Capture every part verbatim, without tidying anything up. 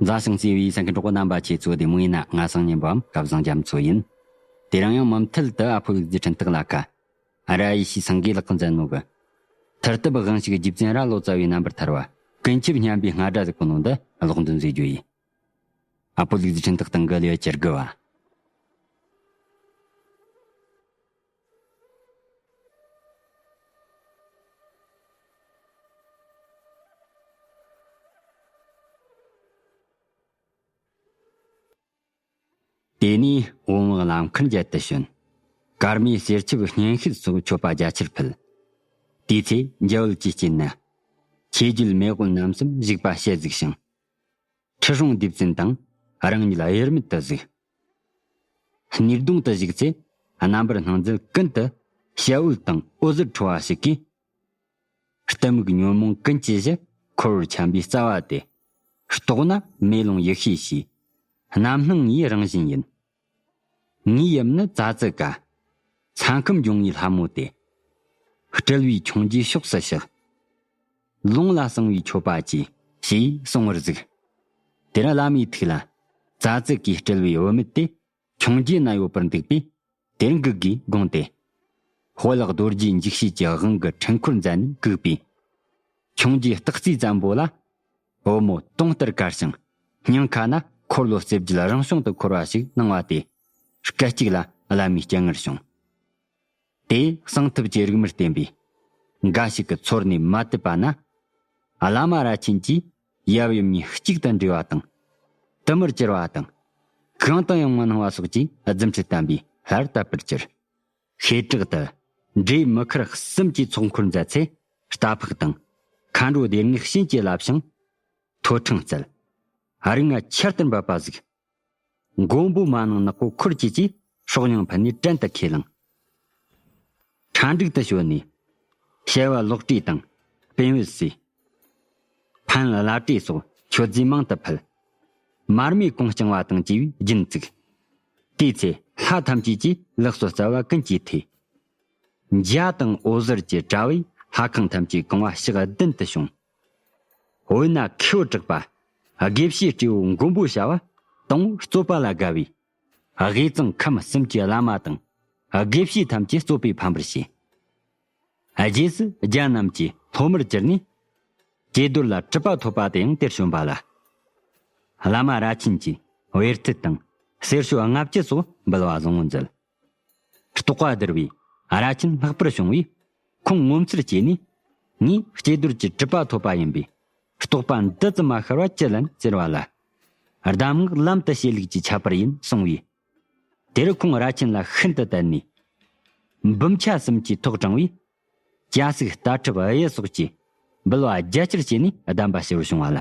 མཛའ་ཞིང་བརྩེ་བའི་གསན་མཁན་གྲོགས་པོ་རྣམ་པ་ཁྱེད་ཚོ་བདེ་མོ་ཡིན་ན། ང་སང་ཉིན་པའམ་སྐལ་བཟང་རྒྱ་མཚོ་ཡིན། དེ་རིང་ཡང་མུ་མཐུད་དུ་ཨ་ཕོ་ལུག་རྫི་འཕྲིན་སྟེགས་ལ་ཁ། ཨ་ར་ཡེ་ཤེས་སེང་གེ་ལགས་ཀྱིས་མཛད་ནོ་གི། ཐར་ཐབས་དབང་ཕྱུག་རྗེ་བཙུན་རྭ་ལོ་ཙཱ་བའི་རྣམ་པར་ཐར་བ། ཀུན་ཁྱབ་སྙན་པའི་རྔ་སྒྲ་ཟེར་གོ་ནོ་འདི་ཀློག་འདོན་མཛད་རྒྱུ་ཡིན། ཨ་ཕོ་ལུག་རྫི་འཕྲིན་སྟེགས་སྟེང་གི་ལེའུ་བཅུ་དགུ་བ། དེ་ནས་བུ་མོ་ལམ་ཁར་མཇལ་དུ་བྱོན། སྐར་མའི་གསེར་ཆབ་སྙན་ཤལ་སོགས་མཆོད་པ་རྒྱ་ཆེར་ཕུལ། དེའི་ཚེ་འཇའ་འོད་ཀྱི་དཀྱིལ་ན། ཆོས་བརྒྱུད་མེས་དབོན་རྣམ་གསུམ་བཞུགས་པ་ཞལ་གཟིགས་ཤིང་། ཁྲི་སྲོང་ལྡེ་བཙན་དང་རང་ཉིད་དབྱེར་མེད་དུ་གཟིགས། སྣེ་གདོང་དུ་བཞུགས་ཚེ། རྣམ་པར་སྣང་མཛད་ཀུན་ཏུ་ཞལ་འོད་དང་འོད་ཟེར་འཕྲོ་བ་ཞིག་གིས། གཏི་མུག་ཉོན་མོངས་ཀུན་གྱི་གཞི་འཁོར་བར་འཁྱམས་པའི་རྩ་བ་དེ། རྟོགས་ན་མེ་ལོང་ཡེ་ཤེས་ཞེས། རྣམ་སྣང་ངའི་རང་བཞིན་ཡིན། ངའི་ཡུམ་ནི་ཙཱ་ཙི་ཀ། ས་ཁམས་འབྱུང་བའི་ལྷ་མོ་སྟེ། སྤྲུལ་བའི་ཁྱུང་རྒྱུའི་ཕྱོགས་སུ་གཤེགས། ལུང་ལ་གསང་བའི་མཆོད་པ་གྱིས། ཞེས་གསུང་བར་གཟིགས། དེར་བླ་མའི་ཐུགས་ལ། ཙཱ་ཙི་ཀའི་སྤྲུལ་བའི་བུད་མེད་དེ། ཁྱུང་རྒྱུ་ན་ཡོད་པར་འདུག་པས། དེར་འགུགས་དགོས་དགོངས་ཏེ། དཔལ་རྡོ་རྗེ་འཇིགས་བྱེད་ཀྱི་དབང་གི་འཕྲིན་འཁོར་མཛད་ནས་བཀུག་པས། ཁྱུང་རྒྱུའི་སྟག་རྩེའི་བཙན་པོ་ལ། བུ་མོ་དུང་ལྟར་དཀར་ཞིང་། སྙིང་ཁ་ན་འཁོར་ལོ་རྩེ་བརྒྱད་རང་བྱུང་དུ་འཁོར་བ་ཞིག་སྣང་བ་དེ། སྐད་ཅིག་ལ་བླ་མའི་སྤྱན་སྔར་བྱུང་། དེས་གསང་ཐབས་ཀྱི་རིག་མར་བརྟེན་པའི། འགའ་ཞིག་གི་ཚོར་ནས་མ་བཏུབ་པ་ན། བླ་མ་རྭ་ཆེན་གྱིས་ཡབ་ཡུམ་གཉིས་གཅིག་ཏུ་འདྲེས་པ་དང་། དུ་མར་གྱུར་པ་དང་། གང་དུ་ཡང་མི་སྣང་བ་སོགས་ཀྱི་རྫུ་འཕྲུལ་བསྟན་པའི་ལྷར་བཏབ་པར་གྱུར། ཤེལ་བྲག་ཏུ་འདྲེ་མི་ཁར་གསུམ་གྱིས་ཚོགས་འཁོར་མཛད་ཚེ། རྟ་ཕག་དང་མཁའ་འགྲོ་སྡེ་ལྔས་བྱིན་གྱིས་བརླབས་ཤིང་། ཐོ་ཕྲེང་བསྩལ། རིགས་ལྔ་ཆར་ལྟར་འབབ་པ་གཟིགས། མགོན་པོ་མ་ནིང་ནག་པོ་འཁོར་བཅས་ཀྱིས་སྲོག་སྙིང་ཕུལ་ནས་བྲན་དུ་ཁས་བླངས། ཁྲ་འབྲུག་ཏུ་བྱོན་ནས། བྱ་བ་ལོག་སྤྲོས་དང་སྤེན་པས་གསོས། ཕན་བླ་བྲེ་སོགས་མཆོད་རྫས་མང་དུ་ཕུལ། མར་མེ་གོང་བརྐྱང་བ་དང་བཅས་པས་རྒྱུན་བཙུགས། དེའི་ཚེ་ལྷ་ཐམས་ཅད་ཀྱིས་ལགས་སོ་སྩལ་བ་ཀུན་གྱིས་ཐོས། འཇའ་དང་འོད་ཟེར་གྱི་དྲ་བས་ལྷ་ཁང་ཐམས་ཅད་གང་བ་ཞག་བདུན་དུ་བྱུང་། འོད་ན་ཁེའུ་གྲགས་པ། དགེ་བཤེས་སྤྲེའུ་མགོན་པོ་བྱ་བ་དང་པོ་རྩོད་པ་ལ་དགའ་བས། དབུས་གཙང་ཁམས་གསུམ་གྱི་བླ་མ་དང་དགེ་བཤེས་ཐམས་ཅད་རྩོད་པས་ཕམ་པར་བྱས། རྗེས་སུ་རྒྱ་རྣམས་ཀྱིས་སློབ་མར་གྱུར་ནས། ཀྱེ་རྡོར་ལ་གྲུབ་པ་ཐོབ་པ་དེ་ཡང་དེར་བྱོན་པ་ལ། བླ་མ་རྭ་ཆེན་གྱིས་བེར་ཐུད་དང་གསེར་ཞོ་ལྔ་བཅུ་སོགས་འབུལ་བ་བཟང་བོ་མཛད། རྟོགས་པ་བསྡུར་བས་རྭ་ཆེན་ལྷག་པར་བྱུང་བས། ཁོང་ངོ་མཚར་སྐྱེས་ནས། ངས་ཀྱེ་རྡོར་གྱི་གྲུབ་པ་ཐོབ་པ་ཡིན་པས། རྟོགས་པ་འདི་ཙམ་མ་ཤར་བ་ཅི་ལན་ཟེར་བ་ལ། གདམས་ངག་ལམ་དུ་བྱེད་ལུགས་ཀྱི་ཁྱད་པར་ཡིན་གསུང་བས། དེར་ཁོང་རྭ་ཆེན་ལ་ཤིན་ཏུ་དད་ནས། འབུམ་ཆ་གསུམ་གྱིས་ཐོག་དྲངས་པས། སྐྱ་སེར་རྟ་ཁྲབ་གཡུ་སོགས་ཀྱིས་འབུལ་བ་རྒྱ་ཆེར་བྱས་ནས་གདམས་པ་ཞུ་བར་བྱུང་བ་ལ།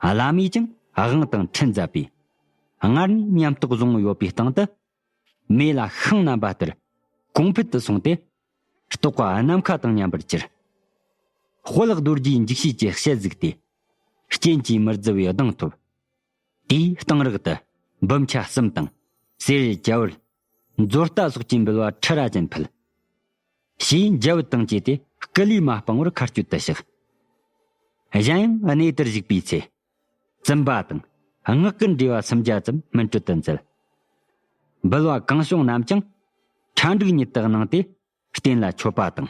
བླ་མས་ཀྱང་དབང་དང་འཕྲིན་མཛད་པས། སྔར་ནས་ཉམས་རྟོགས་བཟང་བོ་ཡོད་པའི་སྟེང་དུ། མེ་ལ་ཤིང་བསྣམས་པ་ལྟར་གོང་འཕེལ་དུ་སོང་སྟེ། རྟོགས་པ་ནམ་མཁའ་དང་མཉམ་པར་གྱུར། དཔལ་རྡོ་རྗེའི་འཇིགས་བྱེད་ཀྱི་ཞལ་གཟིགས་ཏེ། རྐྱེན་གྱིས་མི་བརྫི་བའི་གདེང་ཐོབ། དེའི་གཏང་རག་ཏུ་འབུམ་ཆ་གསུམ་དང་། གསེར་ཅ་བར། མཛོ་རྟ་སོགས་ཀྱི་འབུལ་བ་ཁྲི་རྭ་ཅན་ཕུལ། ཞེས་འཇའ་འོད་དང་བཅས་ཏེ་སྐུ་ལུས་མ་སྤངས་པར་མཁའ་སྤྱོད་དུ་གཤེགས། གཞན་ཡང་གནས་དེར་བཞུགས་པའི་ཚེ། བཙུན་པ་དང་སྔགས་ཀུན་བསྒྲིལ་བ་སུམ་བརྒྱ་ཙམ་སྨིན་གྲོལ་དུ་མཛད། འབུལ་བ་གང་བྱུང་རྣམས་ཀྱང་ཁྲ་འབྲུག་ཉིད་དུ་གནང་སྟེ། རྟེན་ལ་མཆོད་པ་དང་།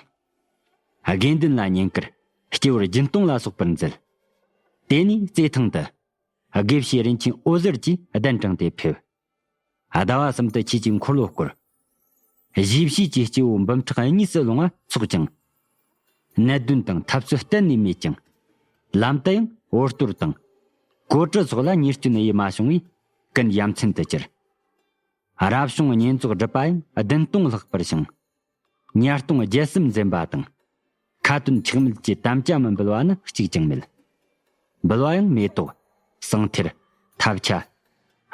དགེ་འདུན་ལ་བསྙེན་བཀུར། སྤྱི་བོར་སྦྱིན་གཏོང་ལ་སོགས་པར་མཛད། དེ་ནས་རྩེ་ཐང་དུ། དགེ་བཤེས་རིན་ཆེན་འོད་ཟེར་གྱིས་གདན་དྲངས་ཏེ་ཕེབས། ཟླ་བ་གསུམ་དུ་ཆོས་ཀྱི་འཁོར་ལོ་བསྐོར། གཞིས་བྱེས་ཀྱི་སྐྱེ་བོ་འབུམ་ཕྲག་གཉིས་སུ་ལོངས་པ་ཚོགས་ཀྱང་། ནད་གདོན་དང་འཐབ་རྩོད་གཏན་ནས་མེད་ཅིང་། ལམ་དུ་ཡང་འོད་གཏོར་དང་། གོ་དྲི་སོགས་ལ་ཉེས་སྐྱོན་ཡེ་མ་བྱུང་བས་ཀུན་ཡ་མཚན་དུ་གྱུར། རབ་བྱུང་བསྙེན་རྫོགས་སྒྲུབ་པ་ཡང་བདུན་སྟོང་ལྷག་པར་བྱུང་། ཉ་སྟོང་བརྒྱད་གསུམ་འཛེམ་པ་དང་། ཁ་ཏོན་ཆག་མེད་ཀྱི་དམ་བཅའ་མི་འབུལ་བ་ནི་གཅིག་ཀྱང་མེད། འབུལ་བ་ཡང་མེ་ཏོག། ཟངས་ཐེར། ཐབ་ཆ།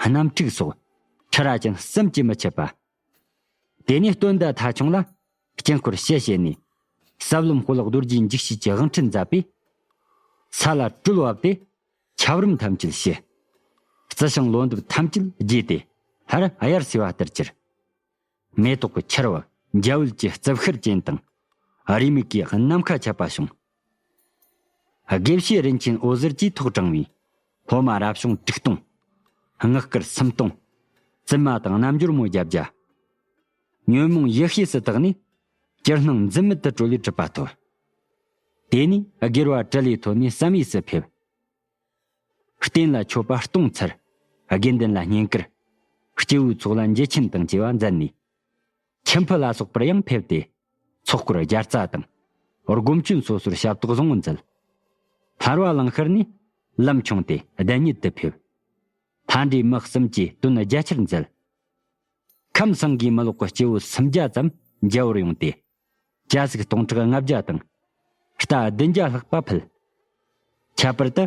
སྣམ་ཕྲུག་སོགས་ཁྲི་རྭ་ཅན་གསུམ་གྱིས་མི་ཆད་པ། དེ་ནས་སྟོན་ཟླ་ཐ་ཆུང་ལ་དཀྱིལ་འཁོར་ཞལ་བྱས་ནས། ཟབ་ལམ་དཔལ་རྡོ་རྗེའི་འཇིགས་བྱེད་ཀྱི་དབང་ཁྲིད་མཛད་པས། ས་ལ་སྤྲུལ་བབས་ཏེ། ཆབ་རོམ་ཐམས་ཅད་ཞི། རྩི་ཤིང་ལོ་འདབ་ཐམས་ཅད་རྒྱས་ཏེ། ལྷར་དབྱར་བསིལ་བ་ལྟར་གྱུར། མེ་ཏོག་གི་ཆར་བ་འཇའ་འོད་ཀྱི་རྩིབས་ཤར་ཅན་དང་། རེའུ་མིག་གིས་ནམ་མཁའ་ཁྱབ་པ་བྱུང་། དགེ་བཤེས་རིན་ཆེན་འོད་ཟེར་གྱིས་ཐོག་དྲངས་པས། སློབ་མ་རབ་བྱུང་དྲུག་སྟོང་། སྔགས་སྐུར་སུམ་སྟོང་། བཙུན་མ་དང་རྣལ་འབྱོར་མོ་བརྒྱད་བརྒྱ། ཉོན་མོངས་ཡེ་ཤེས་སུ་དག་ནས། ཅིར་སྣང་འཛིན་མེད་དུ་གྲོལ་བའི་གྲུབ་པ་ཐོབ། དེ་ནས་དགེ་བ་དྲི་ལས་ཐོན་ནས་བསམ་ཡས་སུ་ཕེབས། རྟེན་ལ་མཆོད་པ་སྟོང་ཚར། དགེ་འདུན་ལ་བསྙེན་བཀུར། སྐྱེ་བོའི་ཚོགས་ལ་འཇལ་ཆེན་དང་བཅས་པ་མཛད་ནས། མཆིམས་ཕུ་ལ་སོགས་པར་ཡང་ཕེབས་ཏེ། ཚོགས་འཁོར་བརྒྱ་རྩ་དང་། སྒོམ་ཆེན་སོ་སོར་ཞབས་ཏོག་བཟང་བོ་མཛད། ལྷར་བ་གླིང་ཤར་ནས་ལམ་ཆུང་སྟེ་བདག་ཉིད་དུ་ཕེབས། ལྷ་འདྲེ་མི་གསུམ་གྱིས་དོན་རྒྱ་ཆེར་མཛད། ཁམས་སངས་རྒྱས་མི་ལོག་གི་སྐྱེ་བོ་སུམ་བརྒྱ་ཙམ་མཇལ་བར་ཡོང་སྟེ། སྐྱ་ཟིག་སྟོང་ཕྲག་ལྔ་བརྒྱ་དང་། རྟ་བདུན་བརྒྱ་ལྷག་པ་ཕུལ། ཁྱད་པར་དུ།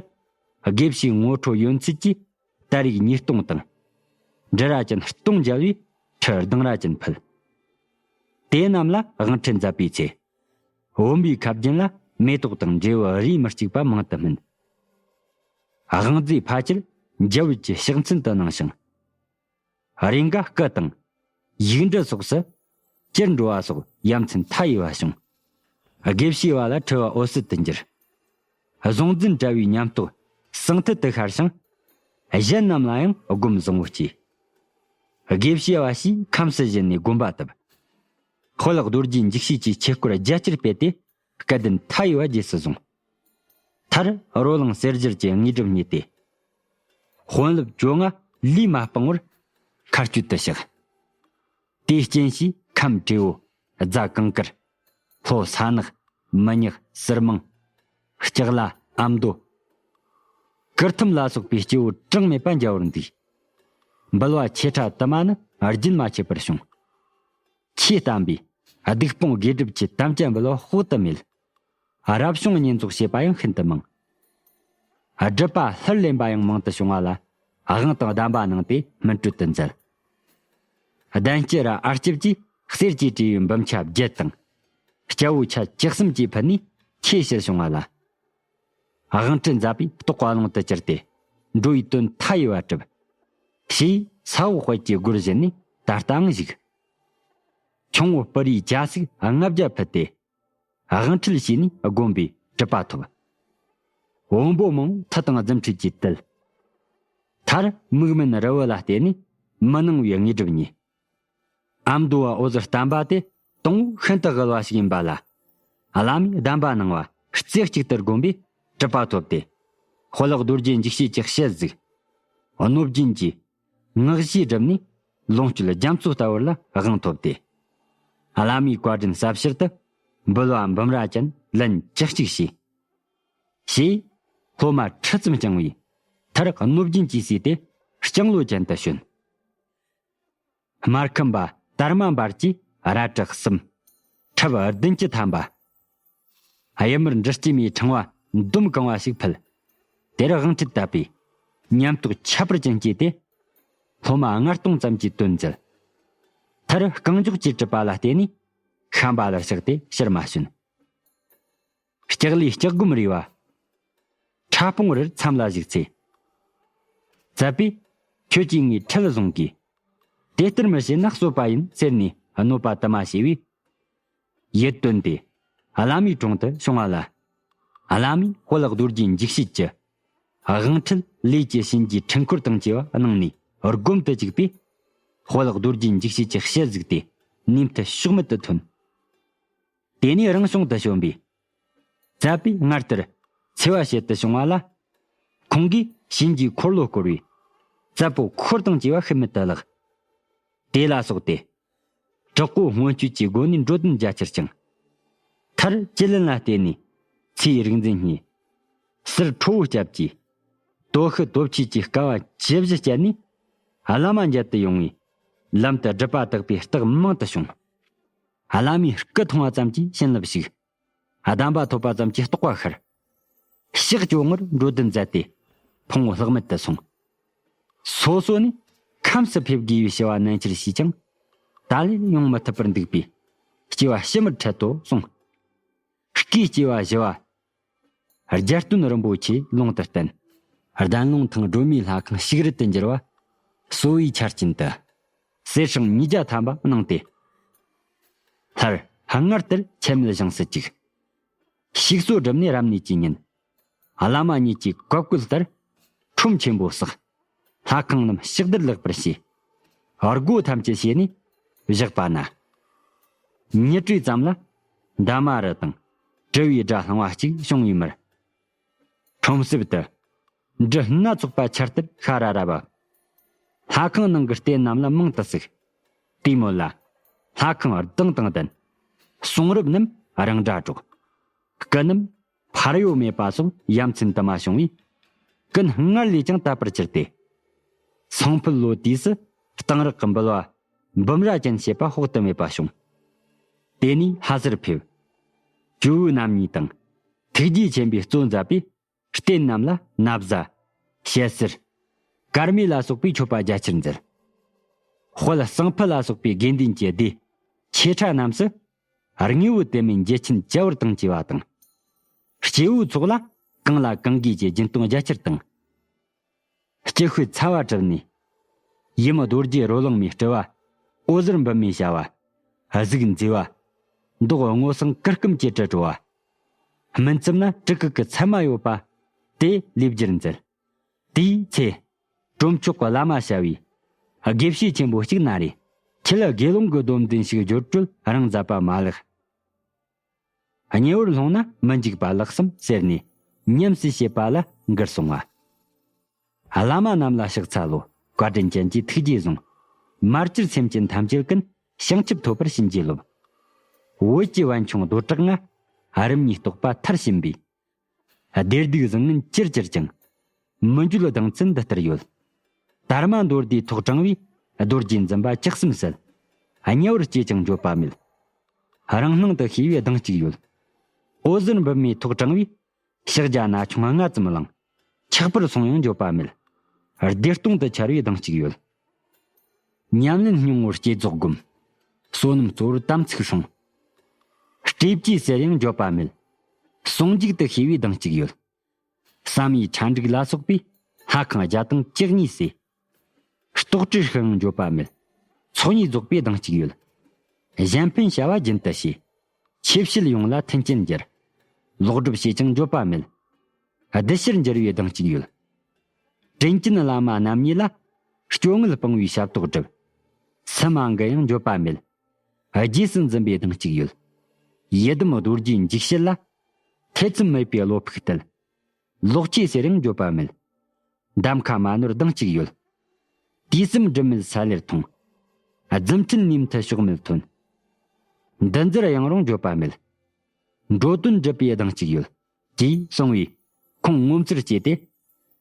དགེ་བཤེས་ངོ་འཕྲོད་ཡོན་ཚད་ཀྱིས་སྟ་རེས་ཉིས་སྟོང་དང་། འབྲི་ར་ཅན་སྟོང་མཇལ་བས་ཁྲི་གདང་ར་ཅན་ཕུལ། དེ་རྣམས་ལ་དབང་ཁྲིད་མཛད་པའི་ཚེ། བུམ་པའི་ཁབ་རྒྱན་ལ་མེ་ཏོག་དང་འབྲས་བུ་རིས་མི་གཅིག་པ་མང་དུ་སྨིན། དབང་རྫས་ཕལ་ཆེར་འཇའ་འོད་ཀྱི་ཕྱག་མཚན་དུ་སྣང་ཞིང་། རེས་འགའ་སྐུ་དང་། ཡིག་འབྲུ་སོགས་སུ་ཅིར་འགྲོ་བ་སོགས་ཡ་མཚན་མཐའ་ཡས་པ་བྱུང་། དགེ་བཤེས་པ་ལ་འཁྲི་བ་འོད་གསལ་དུ་འགྱུར། གཟུང་འཛིན་བྲལ་བའི་ཉམས་རྟོགས་ཟང་ཐལ་དུ་ཤར་ཞིང་། གཞན་རྣམས་ལ་ཡང་སྒོམ་བཟང་བོ་སྐྱེས། དགེ་བཤེས་པ་ཞིག་ཁམས་སུ་བཞེངས་ནས་དགོན་པ་བཏབ། དཔལ་རྡོ་རྗེ་འཇིགས་བྱེད་ཀྱི་ཆོས་སྐོར་རྒྱ་ཆེར་སྤེལ་ཏེ། སྐལ་ལྡན་མཐའ་ཡས་པ་རྗེས་སུ་བཟུང་། མཐར་རོ་ལངས་གསེར་སྦྱར་གྱི་དངོས་གྲུབ་བརྙེས་ཏེ། དཔོན་སློབ་བཅོ་ལྔ་ལུས་མ་སྤངས་པར་མཁའ་སྤྱོད་དུ་གཤེགས། དེའི་རྐྱེན་གྱིས་ཁམས་ཏྲེ་བོ། རྫ་གངས་དཀར། ལྷོ་ས་ནག། མི་ཉག་ཟུར་མང་། ལྕགས་ལ། ཨ་མདོ། གུར་ཐུམ་ལ་སོགས་པའི་སྐྱེ་བོ་གྲངས་མེད་པ་མཇལ་བར་འདུས། འབུལ་བ་ཆེ་ཕྲ་དུ་མ་ནི་རྒྱུན་མ་ཆད་པར་བྱུང་། ཆོས་བསྟན་པའི་སྡིག་སྤོང་དགེ་སྒྲུབ་ཀྱི་དམ་བཅའ་འབུལ་བ་དཔག་ཏུ་མེད། རབ་བྱུང་བསྙེན་རྫོགས་བྱེད་པ་ཡང་ཤིན་ཏུ་མང་། སྒྲུབ་པ་ལྷུར་ལེན་པ་ཡང་མང་དུ་བྱུང་བ་ལ། དབང་དང་གདམས་པ་གནང་སྟེ་སྨིན་གྲོལ་དུ་མཛད། གདན་སྐྱེས་ར་ཨར་སྐྱབས་ཀྱིས་གསེར་གྱིས་བྲིས་པའི་འབུམ་ཆ་བརྒྱད་དང་། སྐྱ་བོ་ཆ་བཅུ་གསུམ་གྱིས་ཕུལ་ནས་ཆེས་ཕྱིར་བྱུང་བ་ལ། དབང་ཁྲིད་མཛད་པས་རྟོགས་པ་ཀློང་དུ་གྱུར་ཏེ། འགྲོ་བའི་དོན་མཐའ་ཡས་པ་གྲུབ། ཞེས་ས་འོག་དཔལ་གྱི་སྒོར་བཞེས་ནས་ད་ལྟའང་བཞུགས། ཁྱུང་པོ་སྤུ་རིས་སྐྱ་སེར་ལྔ་བརྒྱ་ཕུལ་ཏེ། དབང་ཁྲིད་བྱས་ནས་དགོན་པའི་གྲུབ་པ་ཐོབ། བོན་པོ་མང་མཐུ་དང་རྫུ་འཕྲུལ་གྱིས་བཏུལ། མཐར་མིག་སྨན་རི་བོ་ལ་བརྟེན་ནས་མི་སྣང་བའི་དངོས་གྲུབ་བརྙེས། ཨ་མདོ་བ་འོད་ཟེར་བརྟན་པ་དེ་དང་པོ་ཤིན་ཏུ་དབུལ་བ་ཞིག་ཡིན་པ་ལ། བླ་མས་གདམས་པ་གནང་བ་རྩེ་གཅིག་ཏུ་བསྒོམས་པས་གྲུབ་པ་ཐོབ་སྟེ། དཔལ་རྡོ་རྗེ་འཇིགས་བྱེད་ཀྱི་ཞལ་གཟིགས། གནོད་སྦྱིན་གྱིས་ངག་བཞེས་བསྒྲུབས་ནས་ལོངས་སྤྱོད་རྒྱ་མཚོ་ལྟ་བུར་ལ་དབང་ཐོབ་སྟེ། བླ་མའི་བཀའ་དྲིན་ཟབ་ཕྱིར་དུ་འབུལ་བ་འབུམ་ར་ཅན་ལན་བཅུ་གཅིག་བྱས། ཞེས་སློབ་མ་ཁྲི་ཙམ་བསྐྱངས་པས་མཐར་གནོད་སྦྱིན་གྱིས་བསུས་ཏེ་སྤྱང་ལོ་ཅན་དུ་བྱོན། སྨར་ཁམས་པ་དར་མ་འབར་གྱིས་རལ་གྲི་གསུམ། ཁྲབ་བདུན་ཅུ་ཐམ་པ། གཡུ་དམར་འབྲུ་སྐྱེས་མའི་ཕྲེང་བ་འདོམ་གང་བ་ཞིག་ཕུལ། དེར་དབང་ཁྲིད་བཏབ་པས་ཉམས་རྟོགས་ཁྱད་པར་ཅན་སྐྱེས་ཏེ། སློབ་མ་ལྔ་སྟོང་ཙམ་གྱིས་དོན་མཛད། མཐར་རྐང་མགྱོགས་ཀྱི་གྲུབ་པ་ལ་བརྟེན་ནས་ཤམྦྷ་ལར་གཤེགས་ཏེ་ཕྱིར་མ་བྱོན། ལྕགས་ལུས་ལྕགས་སྒོམ་རིལ་བ། ཕྲ་སྤུངས་རིར་མཚམས་ལ་བཞུགས་ཚེ། ཙ་པས། ཁྱོད་ཀྱིས་ངའི་ཁྲིད་བཟུང་གིས། དེ་ལྟར་མི་བྱེད་ན་གསོད་པ་ཡིན་ཟེར་ནས་གནོད་པ་དུ་མ་བྱས་པས། ཡིད་བཏོན་ཏེ། བླ་མའི་དྲུང་དུ་བྱུང་བ་ལ། བླ་མས་དཔལ་རྡོ་རྗེ་འཇིགས་བྱེད་ཀྱི། དབང་ཁྲིད་ལས་ཀྱི་བྱིན་གྱིས་འཕྲུལ་འཁོར་དང་བཅས་པ་གནང་ནས་སྒོམ་དུ་བཅུག་པས། དཔལ་རྡོ་རྗེ་འཇིགས་བྱེད་ཀྱི་ཞལ་གཟིགས་ཏེ་ནུས་མཐུ་ཕྱོགས་མེད་དུ་ཐོན། དེ་ནས་རང་བྱུང་དུ་བྱོན་པས། ཙ་པས་སྔར་ལྟར་འཚེ་བ་བྱེད་དུ་བྱུང་བ་ལ། ཁོང་གིས་བྱིན་གྱིས་འཁོར་ལོ་བསྐོར་བས། ཙ་པོ་འཁོར་དང་བཅས་པ་ཤིན་མེད་དུ་བརླག། དེ་ལ་སོགས་ཏེ། དྲག་པོ་སྔོན་སྐྱོད་ཀྱི་སྒོ་ནས་འགྲོ་དོན་རྒྱ་ཆེར་བསྐྱངས། མཐར་བཅུད་ལེན་ལ་བརྟེན་ནས་ཚེའི་རིག་འཛིན་བརྙེས། ཟུར་ཁྲོ་བོ་སྐྱབས་ཀྱིས། དོ་ཤལ་དོ་ཕྱིས་ཀྱི་དཀའ་བ་ཇི་བཞིན་སྤྱད་ནས། བླ་མ་མཇལ་དུ་ཡོང་བས། ལམ་དུ་སྒྲུབ་པ་དག་པའི་རྟགས་མང་དུ་བྱུང་། བླ་མའི་སྐུ་མཐོང་བ་ཙམ་གྱིས་བྱིན་རླབས་ཞུགས། གདམས་པ་ཐོབ་པ་ཙམ་གྱིས་རྟོགས་པ་ཤར། ཕྱག་བཅོ་ལྔར་འགྲོ་དོན་མཛད་དེ། ཕུང་པོ་ལྷག་མེད་དུ་སོང་། སོ་སོ་ནི་ཁམས་སུ་ཕེབས་དགོས་པའི་བྱ་བ་ནན་ཆེར་བྱས་ཀྱང་། ད་ལན་ཡོང་མི་ཐུབ་པར་འདུག་པས། སྐྱེ་བ་ཕྱི་མར་འཕྲལ་དུ་སོང་། སྐུའི་སྐྱེ་བ་བཞི་བ། རྒྱལ་སྟོན་རིན་པོ་ཆེ་ལུང་དུ་བསྟན། གདན་ལུང་ཐང་སྒྲོལ་མའི་ལྷ་ཁང་ཞིག་རལ་དུ་འགྱུར་བ། གསོ་བའི་ཆ་རྐྱེན་དུ། གསེར་སྲང་ཉིས་བརྒྱ་ཐམ་པ་གནང་སྟེ། སླར་སྔར་ལྟར་ཆད་མེད་བཞེངས་སུ་བཅུག། ཞིག་གསོ་སྒྲུབ་ནས་རབ་གནས་ཀྱི་ཉིན། བླ་མ་ཉིད་ཀྱི་བཀའ་བཀོད་ལྟར། ཁྲོམ་ཆེན་པོ་བསགས། ལྷ་ཁང་རྣམས་ཕྱག་བདར་ལེགས་པར་བྱས། སྒོ་ཐམས་ཅད་ཕྱེ་ནས་བཞག་པ་ན། ཉི་དྲོས་ཙམ་ལ་འདབ་མ་རི་དང་དྲིལ་བུའི་སྒྲ་ལྷང་བ་གཅིག་བྱུང་བའི་མར། ཁྲོམ་གསེབ་ཏུ་འབྲུ་སྣ་ཚོགས་པ་ཆར་ལྟར་ཤ་ར་ར་བབས། ལྷ་ཁང་ནང་གི་རྟེན་རྣམས་ལ་མང་དུ་ཟུག། དེའི་མོད་ལ་ལྷ་ཁང་ལྡང་དང་ལྡན། གསུང་རབ་རྣམས་རང་སྒྲ་སྒྲོག། སྐུ་རྣམས་ཕར་གཡོ་མེད་པ་སོགས་ཡ་མཚན་དུ་མ་བྱུང་བས། ཀུན་སྔར་ལས་ཀྱང་དད་པར་གྱུར་ཏེ། སང་ཕོད་ལོ་དུས་སུ་གཏང་རག་གི་འབུལ་བ་འབུམ་ར་ཅན་བྱེད་པ་དཔག་ཏུ་མེད་པ་བྱུང་། དེ་ནས་ལྷ་སར་ཕེབས། ཇོ་བོ་རྣམ་གཉིས་དང་ཐུགས་རྗེ་ཆེན་པོས་གཙོ་མཛད་པའི་རྟེན་རྣམས་ལ་ན་བཟའ། ཞལ་གསེར། དཀར་མེ་ལ་སོགས་པའི་མཆོད་པ་རྒྱ་ཆེར་མཛད། དཔལ་གསང་ཕུ་ལ་སོགས་པའི་དགེ་འདུན་གྱི་སྡེ་ཆེ་ཕྲ་རྣམས་སུ། དངོས་པོ་དེ་མིན་འགྱེད་ཆེན་ཇ་བར་དང་བཅས་པ་དང་། སྐྱེ་བོའི་ཚོགས་ལ་གང་ལ་གང་དགོས་ཀྱི་སྦྱིན་གཏོང་རྒྱ་ཆེར་དང་། སྐྱི་ཤོད་ཚ་བ་གྲུབ་ནས། ཡུམ་རྡོ་རྗེ་རོ་ལངས་མའི་སྤྲུལ་བ། འོད་ཟེར་འབུམ་མའི་བྱ་བ། གཟུགས་མཛེས་པ། མདོག་སྔོ་སངས་གུར་གུམ་གྱི་དྲི་བྲོ་བ། སྨིན་མཚམས་ན་དྲི་གུ་གི་མཚན་མ་ཡོད་པ། དེ་ལེགས་སྦྱར་མཛད། དེའི་ཚེ། གྲོམ་ཆོག་གི་བླ་མ་བྱ་བའི། དགེ་བཤེས་ཆེན་པོ་གཅིག་ན་རེ། ཁྱེད་ལ་དགེ་སློང་གི་སྡོམ་ལྡན་ཞིག་སྦྱོར་སྤྲོད་རང་མཛད་པ་མ་ལགས། ཉེ་བར་ལྷུང་ན་མི་འཇིགས་པ་ལགས་སམ་ཟེར་ནས་ཉམས་སུ་བྱེད་པ་ལ་འགུར་སོང་བ། བླ་མ་རྣམས་ལ་ཕྱག་འཚལ་ལོ། བཀའ་དྲིན་ཅན་གྱི་ཐུགས་རྗེས་བཟུང་། མ་གྱུར་སེམས་ཅན་ཐམས་ཅད་ཀུན་བྱང་ཆུབ་ཐོབ་པར་བྱིན་གྱིས་རློབས། བོད་ཀྱི་པཎ་ཆུང་རྡོར་གྲགས་ང་། རིམ་གཉིས་རྟོགས་པ་མཐར་ཕྱིན་པའི། བདེ་སྡུག་བཟང་ངན་ཅིར་གྱུར་ཀྱང་། མི་འགྱུར་གདེང་ཚད་འདི་ལྟར་ཡོད། དར་མ་མདོ་སྡེའི་ཐོག་དྲངས་པའི་རྡོ་རྗེ་འཛིན་པ་བཅུ་གསུམ་ཟད། དམྱལ་བར་སྐྱེས་ཀྱང་འགྱོད་པ་མེད། རང་སྣང་དུ་ཤེས་པའི་གདེང་གཅིག་ཡོད། འོད་ཟེར་འབུམ་མའི་ཐོག་དྲངས་པའི་ཕྱག་རྒྱ་ན་ཆུང་ལྔ་ཙམ་བླངས། ཆགས་པར་སོང་ཡང་འགྱོད་པ་མེད། བདེ་སྟོང་དུ་འཆར་བའི་གདེང་གཅིག་ཡོད། ཉམས་ལེན་སྙིང་པོར་བསྐྱེད་རྫོགས་སྒོམ། བསོད་ནམས་གཙོ་བོར་དམ་ཚིག་སྲུང་། སྤྲེལ་གྱིས་ཟེར་ཡང་འགྱོད་པ་མེད། ཟུང་འཇུག་ཏུ་ཤེས་པའི་གདེང་གཅིག་ཡོད། བསམ་ཡས་ཁྲ་འབྲུག་ལ་སོགས་པའི་ལྷ་ཁང་བརྒྱ་དང་བཅུ་གཉིས་ཟེར། རྟོག་བྲལ་ཤིང་འགྱོད་པ་མེད། ཚོགས་གཉིས་རྫོགས་པའི་གདེང་གཅིག་ཡོད། གཞན་ཕན་བྱ་བ་རྒྱུན་དུ་བྱེད། ཆོས་བྱེད་ཡོངས་ལ་མཐུན་རྐྱེན་སྦྱར། ལོག་སྒྲུབ་བྱེད་ཀྱང་འགྱོད་པ་མེད། གདུལ་ཕྱིར་འགྱུར་བའི་གདེང་གཅིག་ཡོད། དྲིན་ཅན་བླ་མ་རྣམ་གཉིས་ལ། སྐྱོ་ངལ་སྤང་བའི་ཞབས་ཏོག་སྒྲུབ། སུ་མ་འགུལ་ཡང་འགྱོད་པ་མེད། རྗེས་སུ་འཛིན་པའི་གདེང་གཅིག་ཡོད། ཡི་དམ་རྡོ་རྗེ་འཇིགས་བྱེད་ལ། ཐེ་ཚོམ་མེད་པའི་བློ་ཕུགས་གཏད། ལོག་ཅེས་ཟེར་ཡང་འགྱོད་པ་མེད། འདམ་ཁ་མ་ནོར་གདེང་གཅིག་ཡོད། དུས་གསུམ་སྒྲིབ་མེད་ས་ལེར་མཐོང་། རྫུ་འཕྲུལ་ནུས་མཐུ་ཕྱོགས་མེད་ཐོན། འདི་འཛེར་གཡེང་རུང་འགྱོད་པ་མེད། འགྲོ་དོན་སྒྲུབ་པའི་གདེང་གཅིག་ཡོད། ཅེས་གསུངས་པས་ཁོང་ངོ་མཚར་སྐྱེས་ཏེ།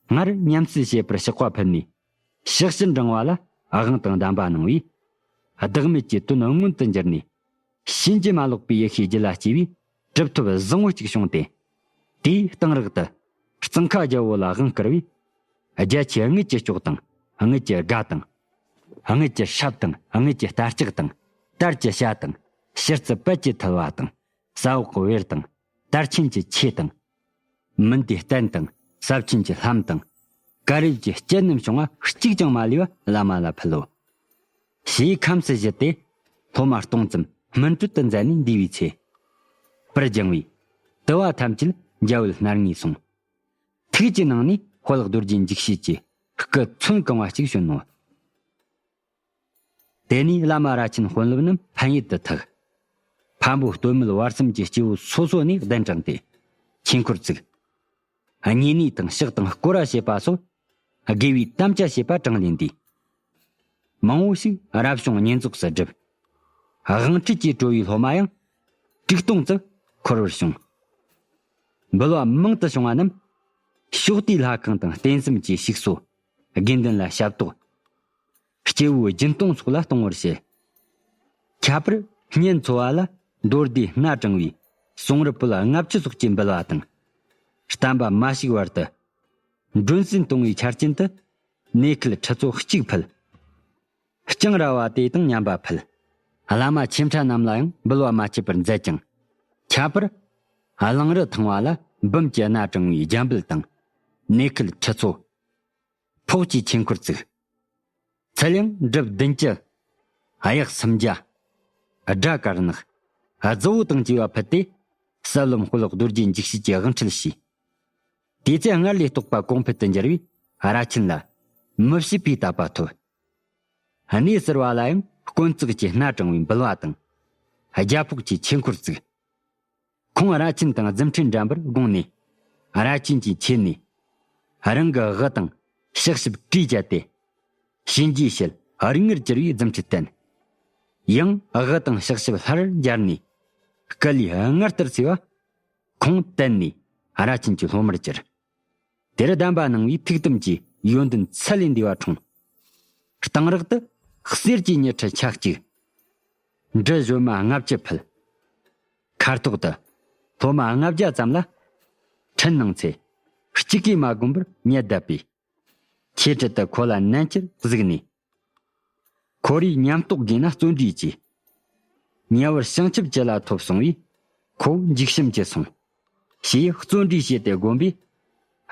སྔར་ཉམས་སུ་བྱེད་པར་ཕྱག་པ་ཕུལ་ནས། ཕྱག་ཕྱི་འབྲང་བ་ལ་དབང་དང་གདམས་པ་གནང་བས། བདག་མེད་ཀྱི་དོན་མངོན་དུ་འགྱུར་ནས། ཕྱིན་ཅི་མ་ལོག་པའི་ཡེ་ཤེས་རྒྱུད་ལ་སྐྱེས་པས་གྲུབ་ཐོབ་བཟང་བོ་གཅིག་བྱུང་སྟེ། དེའི་གཏང་རག་ཏུ་གཙང་ཁ་རྒྱལ་པོ་ལ་དབང་བསྐུར་བས། རྒྱ་ཆེ་དངུལ་གྱི་སྐྱོགས་དང་དངུལ་གྱི་སྒ་དང་། དངུལ་གྱི་སྲབ་དང་དངུལ་གྱི་རྟ་ལྕག་དང་། དར་གྱི་ཤ་དང་། ཕྱི་རྩི་པད་ཀྱི་ཐལ་བ་དང་། ས་འོག་གི་བེར་དང་། དར་ཆེན་གྱི་ཆས་དང་། མུན་དེའི་སྟན་དང་། ཟབ་ཆེན་གྱི་ལྷམ་དང་། དཀར་ཡོལ་གྱི་སྤྱན་རྣམས་བྱུང་བ་གཅིག་ཀྱང་མ་ལུས་པ་བླ་མ་ལ་ཕུལ་ལོ། ཞེས་ཁམས་སུ་བཞེས་ཏེ། སློབ་མ་སྟོང་ཙམ་སྨིན་གྲོལ་དུ་མཛད་ནས་འདས་པའི་ཚེ། པར་སྦྱང་བས། དུ་བ་ཐམས་ཅད་འཇའ་འོད་སྣར་ངེས་སོང་། ཐུགས་ཀྱི་ནང་ནས་དཔལ་རྡོ་རྗེ་འཇིགས་བྱེད་ཀྱི་སྐུ་ཚོན་གང་བ་གཅིག་བྱོན་ནོ། དེ་ནས་བླ་མ་རྭ་ཆེན་དཔོན་སློབ་རྣམས་ཕན་ཡུལ་དུ་ཐུག། འཕན་པོ་སྟོད་སྨད་བར་གསུམ་གྱི་སྐྱེ་བོ་སོ་སོ་ནས་གདན་དྲངས་ཏེ་ཆོས་འཁོར་བཙུགས། བསྙེན་གནས་དང་ཕྱག་དང་སྐོར་ར་བྱེད་པ་སོགས་དགེ་བའི་དམ་བཅའ་བྱེད་པ་དྲང་ལས་འདས། མང་བོ་ཞིག་རབ་བྱུང་བསྙེན་རྫོགས་སུ་བསྒྲུབས། དབང་ཁྲིད་ཀྱིས་གྲོལ་བའི་སློབ་མ་ཡང་དྲུག་སྟོང་ཙམ་འཁོར་བར་བྱུང་། འབུལ་བ་མང་དུ་བྱུང་བ་རྣམས་ཕྱོགས་དེའི་ལྷ་ཁང་དང་རྟེན་གསུམ་གྱི་ཞིག་གསོ། དགེ་འདུན་ལ་ཞབས་ཏོག། སྐྱེ་བོའི་སྦྱིན་གཏོང་སོགས་ལ་གཏོང་བར་བྱེད། ཁྱད་པར་གཉེན་འཚོ་བ་ལ་མདོ་སྡེའི་སྣ་དྲངས་པའི་གསུང་རབ་པོད་ལྔ་བཅུ་སོགས་ཀྱི་འབུལ་བ་དང་། བསྟན་པ་མ་ཞིག་བར་དུ་མགྲོན་གསན་གཏོང་བའི་ཆ་རྐྱེན་དུ་གནས་ཁུལ་ཁྲི་ཚོ་གཅིག་ཕུལ། ལྕང་ར་བ་དེ་དང་མཉམ་པ་ཕུལ། བླ་མ་ཆེ་ཕྲ་རྣམས་ལ་ཡང་འབུལ་བ་མ་ཆད་པར་མཛད་ཀྱང་། ཁྱད་པར་གླང་རི་ཐང་བ་ལ་འབུམ་གྱི་སྣ་དྲངས་པའི་རྒྱ་འབུལ་དང་། གནས་ཁུལ་ཁྲི་ཚོ། ཕོགས་ཀྱི་ཆོས་འཁོར་བཙུགས། ཚུལ་ཡང་སྒྲུབ་བདུན་ཅུ། གཡག་སུམ་བརྒྱ། སྒྲ་དཀར་ནག། རྫི་བོ་དང་བཅས་པ་ཕུལ་ཏེ། ཟབ་ལམ་དཔལ་རྡོ་རྗེ་འཇིགས་བྱེད་ཀྱི་དབང་ཁྲིད་བྱས། དེ་ཚེ་སྔར་ལས་རྟོགས་པ་གོང་འཕེལ་དུ་འགྱུར་བས། ར་ཆེན་ལ་མི་བྱེད་པའི་དད་པ་ཐོབ། གནས་ཟུར་བ་ལ་ཡང་དཀོན་བརྩེགས་ཀྱི་སྣ་དྲངས་པའི་འབུལ་བ་དང་། རྒྱ་ཕོགས་ཀྱི་ཆོས་འཁོར་བཙུགས། ཁོང་ར་ཆེན་དང་རྫུ་འཕྲུལ་འགྲན་པར་དགོངས་ནས། ར་ཆེན་གྱིས་ཆེད་ནས་རང་གི་དབུ་དང་ཕྱག་ཞབས་བྲིས་བཅད་དེ། གཤིན་རྗེའི་ཞལ་རིགས་ལྔར་གྱུར་པའི་རྫུ་འཕྲུལ་བསྟན། ཡང་དབུ་དང་ཕྱག་ཞབས་ལྷར་སྦྱར་ནས། སྐུ་ལུས་སྔར་ལྟར་བསྲེས་པ། ཁོང་གཏན་ནས་ར་ཆེན་གྱི་སློབ་མར་གྱུར། དེར་གདམས་པ་གནང་བའི་ཐུགས་དམ་གྱི་ཡོན་ཏན་ཚད་ལས་འདས་པ་འཁྲུངས། གཏང་རག་ཏུ་གསེར་གྱི་ཉི་ཁྲི་ཆ་གཅིག་འབྲུ་བཞོན་མ་ལྔ་བཅུ་ཕུལ། མཁར་ཐོག་ཏུ་སློབ་མ་ལྔ་བརྒྱ་ཙམ་ལ་འཕྲིན་གནང་ཚེ། གཅིག་གིས་མ་བསྒོམ་པར་ཉེར་བསྡད་པས། ཆོས་ཁྲིད་དུ་ཁོ་ལ་ནན་གྱིས་གཟིགས་ནས། ཁོ་རའི་ཉམས་རྟོགས་དགོས་ན་བརྩོན་འགྲུས་གྱིས། ཉེ་བར་བྱང་ཆུབ་ཅི་ལ་ཐོབ་གསུང་བས། ཁོ་འཇིགས་ཞུམ་གྱིས་སོང་། ཞེས་བརྩོན་འགྲུས་བྱས་ཏེ་བསྒོམས་པས།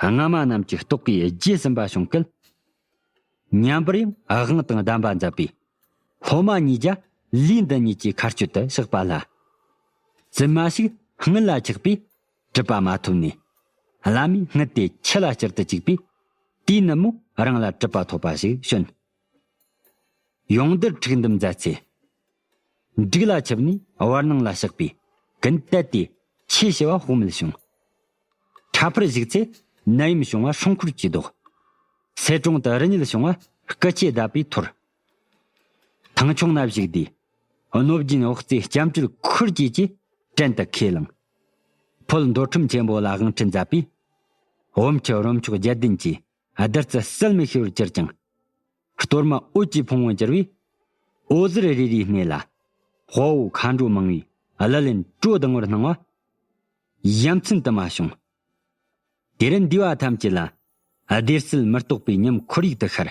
སྔ་མ་རྣམས་ཀྱི་རྟོག་གེའི་རྗེས་ཟིན་པ་བྱུང་སྐད། མཉམ་པར་ཡང་དབང་དང་གདམས་པ་མཛད་པས། སློབ་མ་ཉིས་བརྒྱ་ལུས་འདི་ཉིད་ཀྱི་མཁའ་སྤྱོད་དུ་གཤེགས་པ་ལ། བཙུན་མ་ཞིག་སྔུན་ལ་ཆགས་པས་གྲུབ་པ་མ་ཐོབ་ནས། བླ་མས་སྔུན་དེ་ཁྱི་ལ་བསྐྱུར་དུ་བཅུག་པས། དེའི་ནུབ་མོ་རང་ལ་གྲུབ་པ་ཐོབ་པ་ཞིག་བྱོན། ཡོངས་འདུར་འཁྲུག་འདུམ་མཛད་ཚེ། འབྲུག་ལ་ཆིབས་ནས་བར་སྣང་ལ་གཤེགས་པས་ཀུན་བཏད་དེ་ཆོས་ཞུ་བ་དཔག་མེད་བྱུང་། འཁྲབ་ཕུར་བཞུགས་ཚེ་ནད་ཡམས་བྱུང་བ་སྲུང་འཁོར་གྱིས་བཟློག། སེ་གྲོང་དུ་རི་ཉིལ་བྱུང་བ་སྐུ་ཆས་བརྡབས་པས་འཐོར། ཐང་ཆུང་ན་བཞུགས་དུས། གནོད་སྦྱིན་འོག་རྩེ་སྐྱབས་འགྲོལ་འཁོར་བཅས་ཀྱིས་བྲན་དུ་ཁས་བླངས། ཕོད་འདོད་ཁྲིམས་ཆེན་པོ་ལ་དབང་ཁྲིད་མཛད་པས། བུམ་ཆུ་རོ་མཆོག་བརྒྱད་ལྡན་གྱི་བདུད་རྩི་བསིལ་མི་ཤེས་པར་གྱུར་ཀྱང་། གཏོར་མ་འོད་ཀྱི་ཕུང་བོ་འགྱུར་བས། འོད་ཟེར་རེ་རེའི་སྣེ་ལ། དཔའ་བོ་མཁའ་འགྲོ་མང་བས་ཀླུ་ལེན་སྤྲོ་ལྡང་བར་སྣང་བ། ཡ་མཚན་དུ་མ་བྱུང་། དེར་འདུས་པ་ཐམས་ཅད་ལ། བདེ་སྲིད་མི་རྟོག་པའི་ཉམས་ཁོར་ཡུག་ཏུ་ཤར།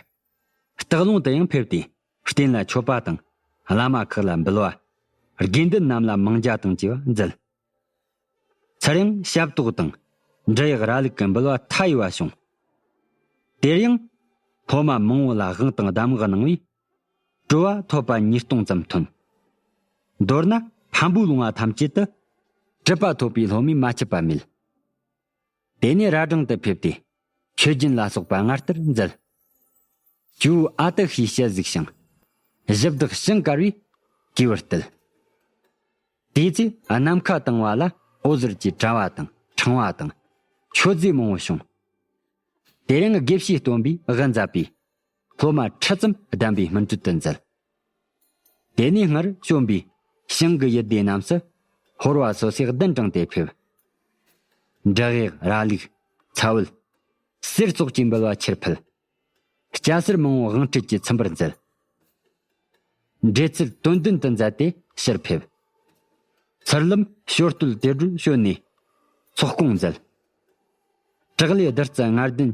སྟག་ལུང་དུ་ཡང་ཕེབས་ཏེ། རྟེན་ལ་མཆོད་པ་དང་། བླ་མ་ཁག་ལ་འབུལ་བ། དགེ་འདུན་རྣམས་ལ་མང་ཇ་དང་བཅས་པ་མཛད། ཚུར་ཡང་ཞབས་ཏོག་དང་། འབྲི་གཡག་ར་ལུག་གི་འབུལ་བ་མཐའ་ཡས་པ་བྱུང་། དེར་ཡང་། སློབ་མ་མང་བོ་ལ་དབང་དང་གདམས་ངག་གནང་བས། སྤྲོ་བ་ཐོབ་པ་ཉིས་སྟོང་ཙམ་ཐོན། མདོར་ན་འཕན་པོའི་ལུང་བ་ཐམས་ཅད་དུ། གྲུབ་པ་ཐོབ་པའི་སློབ་མས་མ་ཆད་པ་མེད། དེ་ནས་ར་སྒྲེང་དུ་ཕེབས་ཏེ། མཆོད་སྦྱིན་ལ་སོགས་པ་སྔར་ལྟར་མཛད། ཇོ་བོ་ཨ་ཏི་ཤའི་ཞལ་གཟིགས་ཤིང་། གཞི་བདག་ཞིང་དཀར་བས་གུས་པར་བསྟོད། དེའི་ཚེ་ནམ་མཁའ་དྭངས་པ་ལ་འོད་ཟེར་གྱི་དྲ་བ་དང་ཕྲེང་བ་དང་། མཆོད་རྫས་མང་པོ་བྱུང་། དེ་རིང་དགེ་བཤེས་སྟོན་པས་དབུ་མཛད་པས། སློབ་མ་ཁྲི་ཙམ་གདམས་པའི་སྨིན་གྲོལ་དུ་མཛད། དེ་ནས་སྔར་བྱོན་པའི་ཞིང་གི་ཡུལ་སྡེ་རྣམས་སུ་ཧོར་བ་སོ་སོས་གདན་དྲངས་ཏེ་ཕེབས། འབྲི་གཡག་ར་ལུག་ཚ་བོད་གསེར་སོགས་ཀྱི་འབུལ་བ་ཆེར་ཕུལ། སྐྱ་སེར་མང་བོ་དབང་ཁྲིད་ཀྱིས་ཚིམ་པར་མཛད། འབྲེལ་ཚུལ་དོན་ལྡན་དུ་མཛད་དེ་ཕྱིར་ཕེབས། ཚུར་ལམ་ཞོར་སྟོད་དེར་བྱོན་ནས་ཚོགས་སྐོང་མཛད། བྲག་ལས་བདུད་རྩི་ལྔ་ལྡན་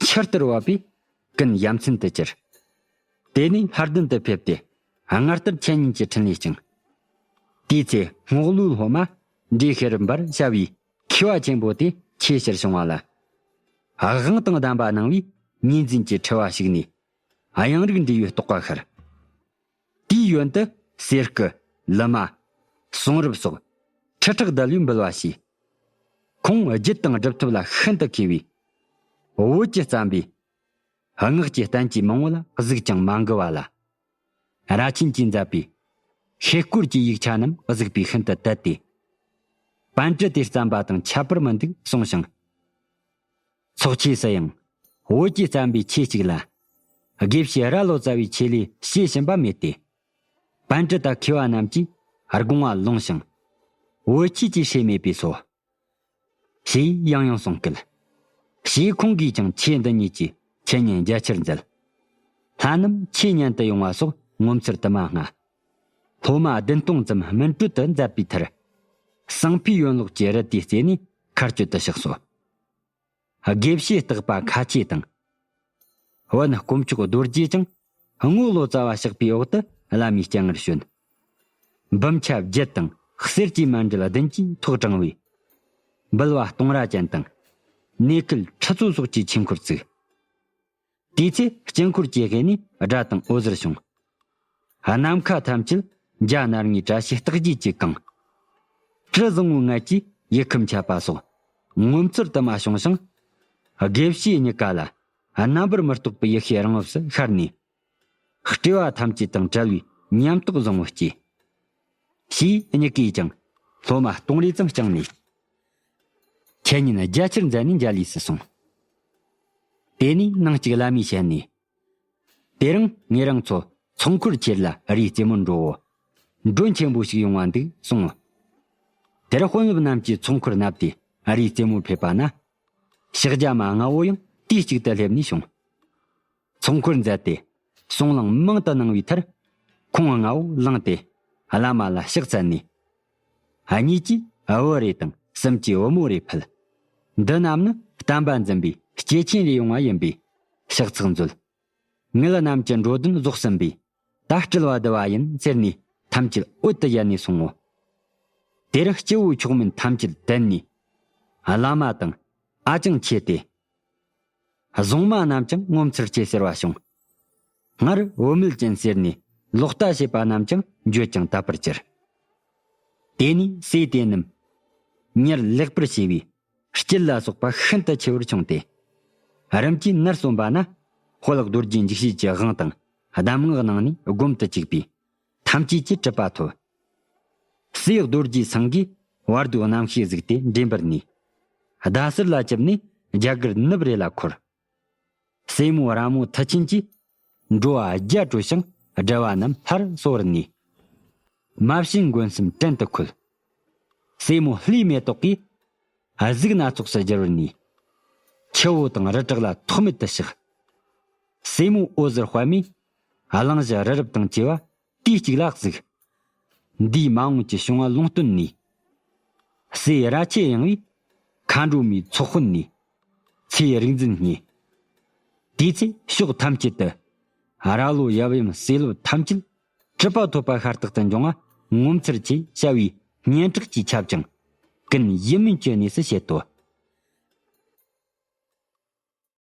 ཆུ་ལྟར་བབས་པས་ཀུན་ཡ་མཚན་དུ་གྱུར། དེ་ནས་ལྷ་ལྡན་དུ་ཕེབས་ཏེ་སྔར་ལྟར་འཆད་ཉན་གྱི་འཕྲིན་ལས་བསྐྱངས། དེའི་ཚེ་རྔོག་ལོའི་སློབ་མ་འབྲས་ཤེར་འབར་བྱ་བའི་མཁས་པ་ཆེན་པོ་དེ་ཆེས་ཆེར་བྱུང་བ་ལ། དབང་དང་གདམས་པ་གནང་བས་ཉིན་འཛིན་གྱི་འཁྲི་བ་ཞུགས་ནས། གཡང་རིགས་འདྲེ་ཡོའི་རྟོགས་པ་ཤར། དེའི་ཡོན་དུ་གསེར་སྐུ། ལི་མ། གསུང་རབ་སོགས་ཁྲི་ཕྲག་བརྡལ་བའི་འབུལ་བ་བྱས། ཁོང་རྒྱུད་དང་སྒྲུབ་ཐབས་ལ་ཤིན་ཏུ་མཁས་པས། བོད་ཀྱི་བརྩམས་པའི་སྔགས་ཀྱི་བསྟན་བཅོས་མང་བོ་ལ་གཟིགས་ཀྱང་མ་འགུལ་བ་ལ། ར་ཆེན་གྱིས་མཛད་པའི་ཤེལ་སྐོར་གྱི་ཡིག་ཆ་རྣམས་གཟིགས་པས་ཤིན་ཏུ་དད་དེ། པཎ་ཌི་ཏས་བརྩམས་པ་དང་ཁྱད་པར་མི་འདུག་གསུངས་ཤིང་། ཚོགས་ཆོས་སུ་ཡང་བོད་ཀྱིས་བརྩམས་པའི་ཆོས་གཅིག་ལ། དགེ་བཤེས་རྭ་ལོ་ཙཱ་བའི་ཆོས་ལས་ཞེས་ཞུམ་པ་མེད་དེ། པཎ་ཌི་ཏ་མཁས་པ་རྣམས་ཀྱིས་དགོངས་པ་ལོངས་ཤིང་། བོད་ཆོས་ཀྱི་སྲས་མེད་པས་སོ། ཞེས་ཡང་ཡང་གསུངས་སྐད། ཞེས་ཁོང་གིས་ཀྱང་ཆོས་འདི་ཉིད་ཀྱི་འཆད་ཉན་རྒྱ་ཆེར་མཛད། ལྷ་རྣམས་ཆོས་ཉན་དུ་ཡོང་བ་སོགས་ངོ་མཚར་དུ་མ་མངའ། སློབ་མ་བདུན་སྟོང་ཙམ་སྨིན་གྲོལ་དུ་མཛད་པའི་མཐར། གསང་ཕུའི་ཡོན་ལོག་གི་རི་དེའི་རྩེ་ནས་མཁའ་སྤྱོད་དུ་གཤེགས་སོ། དགེ་བཤེས་རྟག་པ་ཁ་ཆེ་དང་། བོན་དཀོན་མཆོག་རྡོ་རྗེས་ཀྱང་རྔོག་ལོ་ཙཱ་བ་གཤེགས་པའི་འོག་ཏུ་བླ་མའི་སྤྱན་སྔར་བྱོན། འབུམ་ཆ་བརྒྱད་དང་གསེར་གྱི་མཎྜལ་བདུན་གྱིས་ཐོག་དྲངས་པས། འབུལ་བ་སྟོང་ར་ཅན་དང་། གནས་སྐལ་ཁྲི་ཚོ་སོགས་ཀྱི་ཆོས་འཁོར་བཙུགས། དེའི་ཚེ་དཀྱིལ་འཁོར་གྱི་དབུས་ནས་སྒྲ་དང་འོད་ཟེར་བྱུང་། ནམ་མཁའ་ཐམས་ཅད་འཇའ་སྣར་ལྔའི་བཀྲ་ཤིས་རྟགས་བརྒྱད་ཀྱིས་གང་། དྲི་བཟང་བོའི་ངད་ཀྱིས་ཡིད་ཁམས་ཁྱབ་པ་སོགས་ངོ་མཚར་དུ་མ་བྱུང་ཞིང་། དགེ་བཤེས་གཉིས་ཀ་ལ་ རྣམ་པར་མི་རྟོག་པའི་ཡེ་ཤེས་རང་བབས་སུ་ཤར་ནས། སྤྲོས་པ་ཐམས་ཅད་དང་བྲལ་བའི་ཉམས་རྟོགས་བཟང་བོ་སྐྱེས། ཞེས་མྱུ་གུས་ཀྱང་སློབ་མ་སྟོང་རེ་ཙམ་བསྐྱངས་ནས། འཆད་ཉན་རྒྱ་ཆེར་མཛད་ནས་འཇའ་ལུས་སུ་སོང་། དེ་ནས་ནངས་གཅིག་བླ་མའི་ཞལ་ནས། དེ་རིང་ངེད་རང་ཚོ་ཚོང་འཁོར་ཁྱེར་ལ་རིའི་རྩེ་མོར་འགྲོའོ། མགྲོན་ཆེན་པོ་ཞིག་ཡོང་བ་འདུག་གསུངས། དེར་དཔོན་སློབ་རྣམས་ཀྱིས་ཚོང་འཁོར་མནབས་ཏེ་རིའི་རྩེ་མོར་ཕེབས་པ་ན། ཕྱག་རྒྱ་མ་ལྔ་བོ་ཡང་དུས་གཅིག་ཏུ་སླེབས་ནས་བྱུང་། ཚོང་འཁོར་མཛད་དེ་གསུང་གླེང་མང་དུ་གནང་བའི་མཐར། ཁོང་ལྔ་བོ་ལངས་ཏེ་བླ་མ་ལ་ཕྱག་འཚལ་ནས། གཉིས་ཀྱིས་བུ་རེ་དང་གསུམ་གྱིས་བུ་མོ་རེ་ཕུལ། འདི་རྣམས་ནི་བསྟན་པ་འཛིན་པའི་སྐྱེས་ཆེན་ལས་ཡོང་བ་ཡིན་པས་ཕྱག་ཚགས་མཛོད། ངེད་རྣམས་ཀྱི་འགྲོ་དོན་རྫོགས་ཟིན་པས། ད་སྤྲུལ་བ་བསྡུ་བ་ཡིན་ཟེར་ནས་ཐམས་ཅད་འོད་དུ་ཡལ་ནས་སོང་ངོ་། དེར་སྐྱེ་བོ་མཆོག་དམན་ཐམས་ཅད་དད་ནས། བླ་མ་དང་ཨ་ཅང་ཁྱེར་ཏེ། བཟུང་མ་རྣམས་ཀྱང་ངོ་མཚར་ཆེ་ཟེར་བ་བྱུང་། སྔར་བུད་མེད་ཅན་ཟེར་ནས་ལོག་ལྟ་བྱེད་པ་རྣམས་ཀྱང་འགྱོད་ཅིང་དད་པར་གྱུར། དེ་ནས་སྲས་དེ་རྣམས་མྱུར་ལེགས་པར་བྱས་པས། སྐྱིད་ལ་སོགས་པ་ཤིན་ཏུ་ཆེ་བར་བྱུང་སྟེ། རིམ་གྱིས་ནར་སོན་པ་ན། དཔལ་རྡོ་རྗེ་འཇིགས་བྱེད་ཀྱི་དབང་དང་གདམས་ངག་གནང་ནས་སྒོམ་དུ་བཅུག་པས། ཐམས་ཅད་ཀྱིས་གྲུབ་པ་ཐོབ། སྲས་རྡོ་རྗེ་ཚང་གིས་བར་དོའི་རྣམ་ཤེས་གཟིགས་ཏེ་འདྲེན་པར་ནུས། ཟླ་ཟུར་ལ་བཅུག་ནས་རྒྱ་གར་ནུབ་རེ་ལ་འཁོར། སྲས་མོ་ར་མོ་མཐུ་ཆེན་གྱིས། འགྲོ་བ་རྒྱ་གྲོལ་ཞིང་སྒྲུབ་པ་རྣམས་སླར་གསོ་བར་ནུས། མ་བྱིན་འགོད་སེམས་བྲན་དུ་ཁོལ། སྲས་མོ་ལྷའི་མེ་ཏོག་གིས། གཟུགས་སྣ་ཚོགས་སུ་བསྒྱུར་བར་ནུས། ཆུ་བོ་དང་རི་བྲག་ལ་ཐོགས་མེད་དུ་གཤེགས། སྲས་མོ་འོད་ཟེར་དཔལ་མོས། གླིང་བཞི་རི་རབ་དང་བཅས་པ་དུས་གཅིག་ལ་གཟིགས། འདིས་མ་འོངས་ཀྱི་བྱུང་བ་ལུང་སྟོན་ནུས། སྲས་ར་ཆེ་ཡངས་པས་མཁའ་འགྲོ་མའི་ཚོགས་དཔོན་ནུས། ཚེའི་རིག་འཛིན་བརྙེས། དེའི་ཚེ་ཕྱོགས་ཐམས་ཅད་དུ། ར་ལོ་ཡབ་ཡུམ་སྲས་སློབ་ཐམས་ཅད། གྲུབ་པ་ཐོབ་པ་ཤ་སྟག་ཏུ་འབྱུང་བ་ངོ་མཚར་ཆེ་བྱ་བའི་སྙན་གྲགས་ཀྱིས་ཁྱབ་ཅིང་། ཀུན་ཡིད་སྨོན་གྱི་གནས་སུ་བྱེད་དོ།